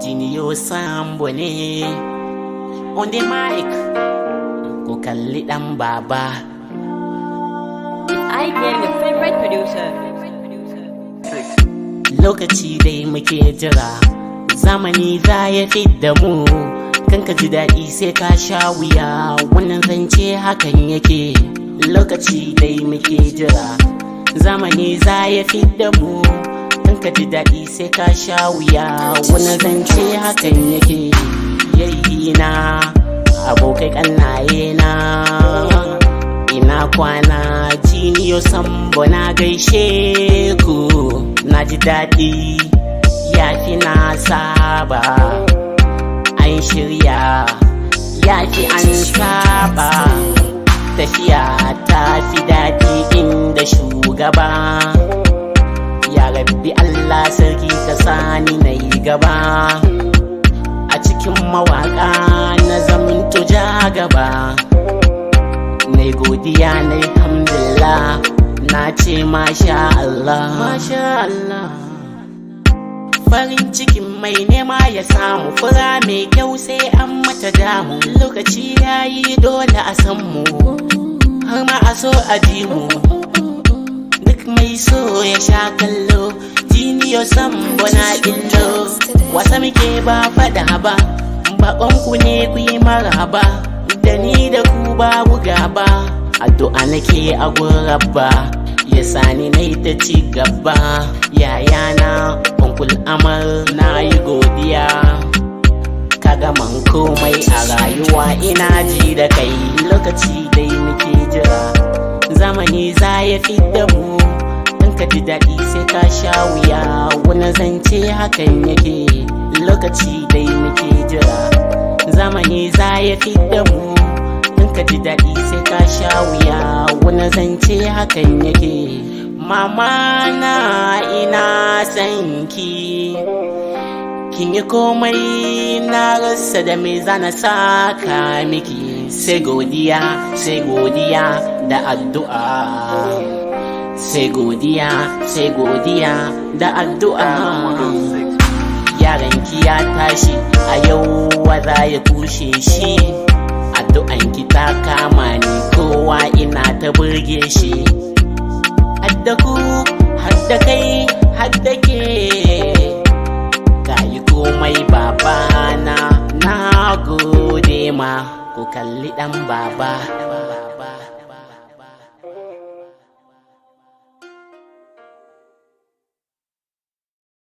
Jiniyo Sambo ne on the mic, ku kalli ɗan baba. I am your favorite producer. Lokaci dai muke jira, zamani za ya da mu. Kan ka ji daɗi sai ka sha wuya, wannan zance hakan yake. Lokaci dai muke jira, zamani za ya da mu. Kan ka ji daɗi sai ka sha wuya, wannan zance hakan yake. Yayyina, abokai, ƙannaye na, ina kwana? Jiniyo Sambo na gaishe ku. Na ji daɗi, ya fi na saba. An shirya, ya fi an saba. Tafiya ta fi daɗi inda shugaba. Ya Rabbi Allah sarki, ka sani na yi gaba a cikin mawaƙa, na zamanto ja gaba. Na godiya, na alhamdulillah, na ce masha Allah, masha Allah. Farin cikin mai nema ya samu, fura mai kyau sai an mata damu. Lokaci ya yi, dole a san mu, har ma a so a ji mu. Duk mai so ya sha kallo, Jiniyo Sambo na illo. Wasa muke ba fada ba, baƙonku ne, ku yi maraba. Da ni da ku babu gaba, addu'a nake a rabba ya sani na ta ci gaba. Yayana Uncle Amal, na yi godiya, ka gaman komai a rayuwa, ina ji da kai. Lokaci dai muke jira, zamani za ya fi da mu. In ka ji daɗi sai ka sha wuya, wani zance hakan yake. Lokaci dai muke jira, zamani za ya fi da mu. In ka ji daɗi sai ka sha wuya, wani zance hakan yake. Mama na, ina san ki, kin yi komai, na rasa da me zana saka miki. Sai godiya, sai godiya da addu'a, sai godiya, sai godiya da addu'a. Yaranki ya tashi a yau, wa za ya kushe shi? Addu'anki ta kama ni, kowa ina ta burge shi. Hadda ku, hadda kai, hadda ke, kayi komai babana, na gode ma. Ku kalli dan baba.